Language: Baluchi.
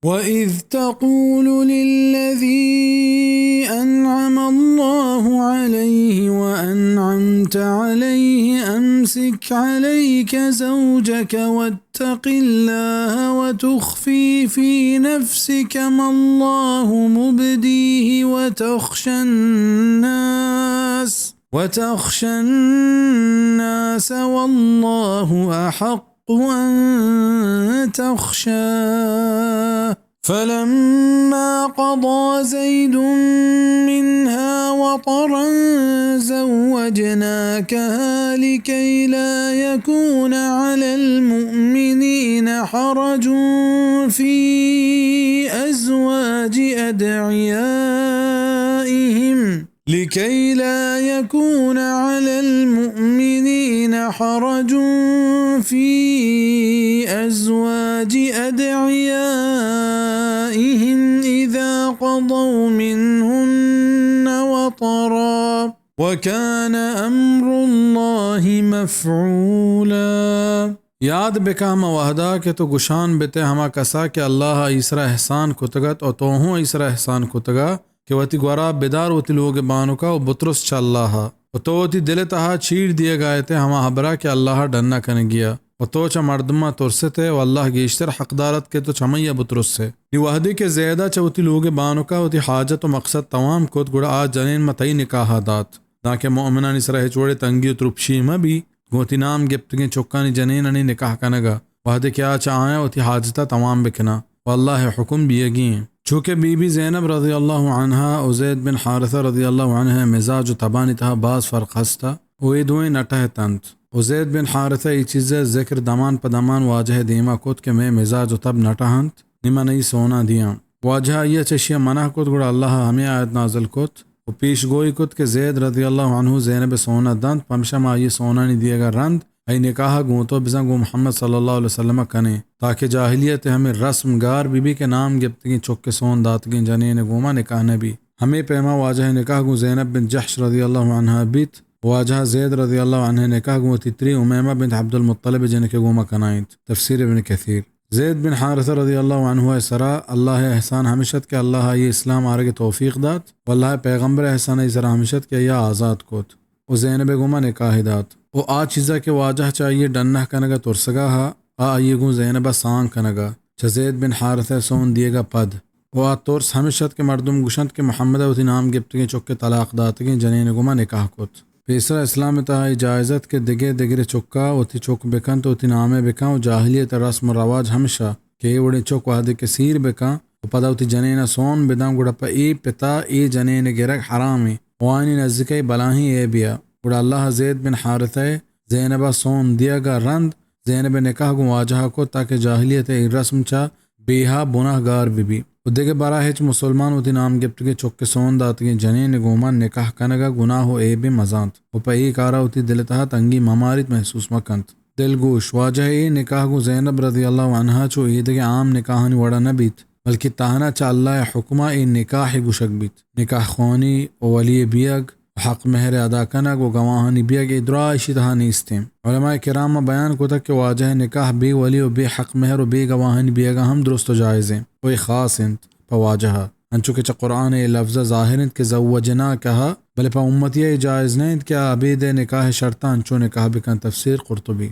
وإذ تقول للذي أنعم الله عليه وأنعمت عليه أمسك عليك زوجك واتق الله وتخفي في نفسك ما الله مبديه وتخشى الناس وتخشى الناس والله أحق أن تخشاه فلما قضى زيد منها وطرا زوجناكها لكي لا يكون على المؤمنين حرج في أزواج أدعيائهم لكي لا يكون على المؤمنين حرج في أزواج أدعيائهم إذا قضوا منهن وطرا وكان أمر الله مفعولا. یاد بکن ہما وہدا کہ تو گشان بتے ہما کسا کہ اللہ آئی سرا احسان کتگ ات و تو ہوں آئی سرا احسان کتگا کہ وتی گورا بدار وتی لوگ بانکا و بترس چہ اللہ ء و تو وتی دل ء تہا چیر دیگا ات ئے ہما ہبرا کہ اللہ ء ڈنا کنگی ء و تو چہ مردماں ترس ات ئے و اللہ گیشتر حقدار ات کہ تو چمئی ء بترس ئے۔ نی وہدے کہ زید ء چہ وتی لوگ بانکا وتی حاجت و مقصد توام کت، گڑا آ جنین ما تئی نکاح ء دات، دانکہ مؤمنانی سرا ہچ وڑیں تنگی و ترپشی مہ بی۔ گوں وتی نام گپتگیں چکانی جنینانی نکاح کنگ ء، وہدے کہ آ چہ آیاں وتی حاجت ء توام بکناں و اللہ ء حکم بیگی انت۔ چو کہ بی بی زینب رضی اللہ عنہا و زید بن حارثہ رضی اللہ عنہ ء مزاج و تبانی تہا باز فرق ہست ء و اے دوئیں نہ ٹہتنت و زید بن حارثہ اے چیز ء ذکر دمان پہ دمان واجہ ء دیما کت کہ مئے مزاج و تب نہ ٹہنت، نی من ای سونا دیاں۔ واجہ ء آئی ء چہ اشی ء منع کت، گڑا اللہ ء ہمے آیت نازل کت و پیش گوئی کت کہ زید رضی اللہ عنہ زینب ء سونا دنت، پمشا ما آئی ء سونانی دیگ ء رند آئی نکاح ء گوں تو بزاں گوں محمد صلی اللہ علیہ وسلم ء کنیں، تاکہ جاہلیت ء ہمے رسم گار بہ بی کہ نام گپتگیں چک ء سون داتگیں جنین ء گوما نکاح نہ بی۔ ہمے پیما واجہ ء نکاح گوں زینب بنت جحش رضی اللہ عنہا بیت۔ واجہ ء زید رضی اللہ عنہ ء نکاح گوں وتی تری امیمہ بنت عبدالمطلب ء جنک ء گوما کنائینت۔ تفسیر ابن کثیر۔ زید بن حارثہ رضی اللہ عنہ ء سرا اللہ ء احسان ہمش ات کہ اللہ ء آئی ء اسلام آرگ ء توفیق دات و اللہ ء پیغمبر ء احسان آئی سرا ہمش ات کہ آئی ء آزات کت و زینب ء گوما نکاح دات و آ چیزا کہ واجہ چہ آئی ء ڈنہ کنگ ء ترسگا ات، آ آئی ء گوں زینب ء سانگ کنگ ء چہ زید بن حارثہ ء سون دیگ ء پد و آ ترس ہمش ات کہ مردم گوشنت کہ محمد ء وتی نام گپتگیں چک ء طلاق داتگیں جنین ء گوما نکاح کت۔ پیسرا اسلام ء تہا اے جائز ات کہ دگہ دگرے چکا وتی چک بکنت و وتی نام ء بکن و جاہلیت ء رسم و رواج ہمشا کہ اے وڑیں چک وہدے کہ سیر بکن و پدا وتی جنین ء سون بدن، گڑا پہ اے پتا اے جنین ء گرگ حرام انت و آیانی نزیک ء اے بلاہیں عیبے ء۔ گڑا اللہ ء زید بن حارثہ ء زینب ء سون دیگ ء رند زینب ء نکاح گوں واجہ ء کت، تاکہ جاہلیت ء اے رسم چہ بیہا بناہ گار بہ بی و دگہ برا ہچ مسلمان وتی نام گپتگیں چک ء سون داتگیں جنین ء گوما نکاح کنگ ء گناہ و عیبے مزانت و پہ اے کارا وتی دل ء تہا تنگی مماریت، محسوس مکنت۔ دلگوش، واجہ ء اے نکاح گوں زینب رضی اللہ عنہا چو ایدگہ عام نکاحانی وڑا نہ بیت، بلکہ تہنا چہ اللہ ء حکما اے نکاح گوشگ بیت۔ نکاح خوانی و ولی بیگ، حق مہر ادا کنگ و گواہانی بیگ، اے دراہ ایشی تہا نیست انت۔ علماء کرام ء بیان کتگ کہ واجہ ء نکاح بے ولی و بے حق مہر و بے گواہانی بیگا ہم درست و جائز انت و اے خاص انت پہ واجہ ء، انچو کہ چہ قرآن ء اے لفظ ء ظاہر انت کہ زوجناکہ، بلے پہ امتی ء اے جائز نہ انت کہ آ ابید ء نکاح ء شرطاں انچو نکاح بکن۔ تفسیر قرطبی۔